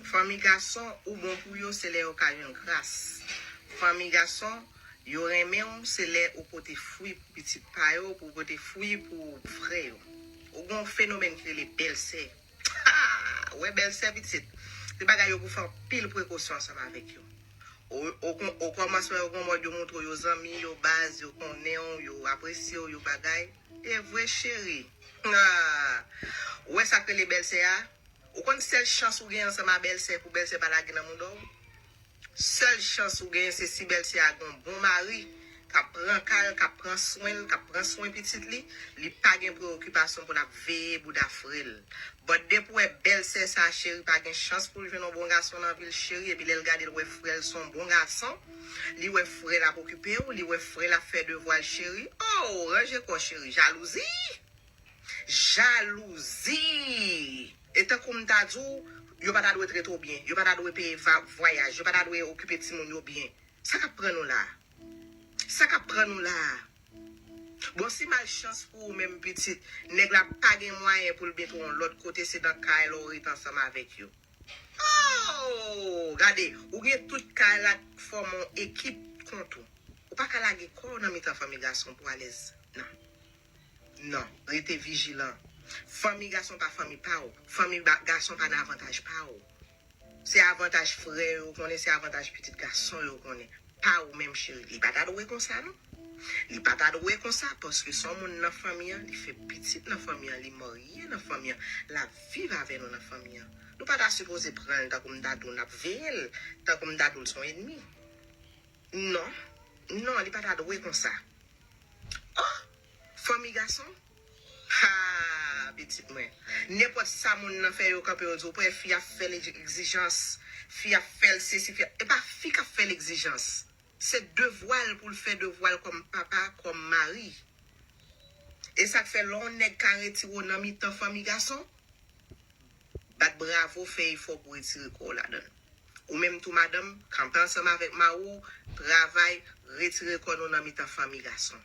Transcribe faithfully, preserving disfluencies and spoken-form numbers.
Fanmi gason, ou bon pou yo, se lè yo ka jwenn gras. Fanmi gason, yo renmen w, se lè ou pote fwi pou pitit pa yo, pou pote fwi pou frè yo. Ou gen yon fenomèn ki rele bèlsè. Ha! Ou wè bèlsè pitit? Se bagay yo pou fè anpil prekosyon ansanm avèk yo. Ou, ou, kon- ou kòmanse wè yo gon mòd yo montre w yo zanmi, yo baz, yo konnen w, yo apresye w, yo bagay. E vre cheri. Ah! Ou wè sa k rele bèlsè a? Ou konn sèl chans ou gen ansanm a bèlsè pou bèlsè pa lage nan mouda w? Sèl chans ou gen se si bèlsè a gon bon mari k ap pran ka l, k ap pran swen l, k ap pran swen pitit li, li pa gen preokipasyon pou l ap veye bouda frè l. But depi w wè bèlsè sa cheri pa gen chans pou l jwenn yon bon gason nan vi l cheri, epi lè l gade l wè frè l se yon bon gason, li wè frè l ap okipe w, li wè frè l ap fè devwa l cheri, oh, ranje kò cheri, jalouzi! Jalouzi! E tankou m ta di w, yo pa ta dwe trete w byen, yo pa ta dwe peye va- vwayaj, yo pa ta dwe okipe timoun yo byen. Sa k ap pran nou la? Sa k ap pran nou la? Bon, si malchans pou ou menm pitit, nèg la pa gen mwayen pou l mete w yon lòt kote, se nan kay la w ret ansanm avèk yo. Oh! Gade, ou gen tout kay la k fòme yon ekip kont ou. Ou pa ka lage kò w nan mitan fanmi gason pou alèz. Non. Non, rete vijilan. Fanmi gason pa fanmi pa w. Fanmi ba- gason pa nan avantaj pa w. Se avantaj frè yo konnen, se avantaj pitit gason yo konnen. Pa ou menm cheri. Li pa ta dwe konsa non. Li pa ta dwe konsa paske se yon moun nan fanmi an, li fè pitit nan fanmi an, li marye nan fanmi an, l ap viv avè nou nan fanmi an. Nou pa ta sipoze pran l tankou m ta di w n ap veye l, tankou m ta di w l se yon enmi. Non, non, li pa ta dwe konsa. Oh! Fanmi gason? Ha! Pitit mwen. Nenpòt sa moun nan fè yo kanpe yo di w, pwè fi a fè l egzijans, fi a fè l sesi, fi a... E pa fi k ap fè l egzijans. Se devwa l pou l fè devwa l kòm papa, kòm mari. E sa k fè lè yon nèg ka retire w nan mitan fanmi gason, bat bravo, fè efò pou retire kò w ladan l. Ou menm tou madanm, kanpe ansanm avèk mari w, travay, retire kò nou nan mitan fanmi gason.